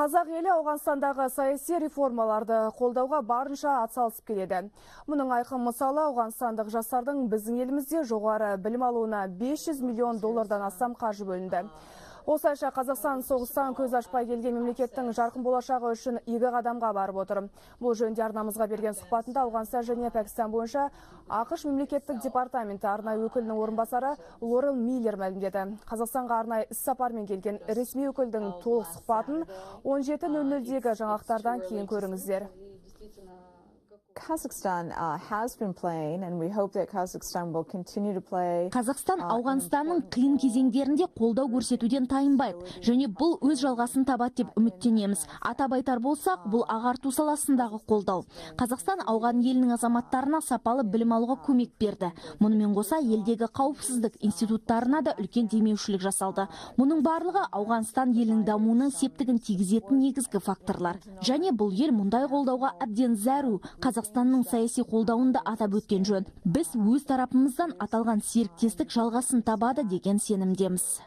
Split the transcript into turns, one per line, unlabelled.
Қазақ елі Ауғанстандағы саяси реформаларды қолдауға барынша атсалысып келеді. Мұның айқын мысалы – ауғанстандық жастардың біздің елімізде жоғары білім алуына 500 миллион доллардан астам қаржы бөлінді. Осылайша, Қазақстан соғыстан көз ашпай келген мемлекеттің жарқын болашағы үшін игі қадамға барып отыр. Бұл жөнінде арнамызға берген сұхбатында Ауғанстан және Пәкістан бойынша АҚШ мемлекеттік департаменті арнайы өкілінің орынбасары Лорел Миллер мәлімдеді. Қазақстанға арнайы іс сапармен келген ресми өкілдің толық сұхбатын 17.00-дегі жаңалықтардан кейін көріңіздер.
Kazakhstan has been playing, and we hope that Kazakhstan will continue to play.
Қазақстан Ауғанстанның қиын кезеңдерінде қолдау көрсетуден тайынбайды және бұл өз жалғасын табады деп үміттенеміз. Атап айтар болсақ, бұл ағарту саласындағы қолдау. Қазақстан ауған елінің азаматтарына сапалы білім алуға көмек берді. Мұнымен қоса, елдегі қауіпсіздік институттарына да үлкен демеушілік жасалды. Мұның барлығы Ауғанстан елінің дамуына септігін тигізетін негізгі факторлар. Және бұл ел мұндай қолдауға әбден зәру. Қазақстанның саяси қолдауын да атап өткен жөн. Біз өз тарапымыздан аталған серіктестік жалғасын табады деген сенімдеміз.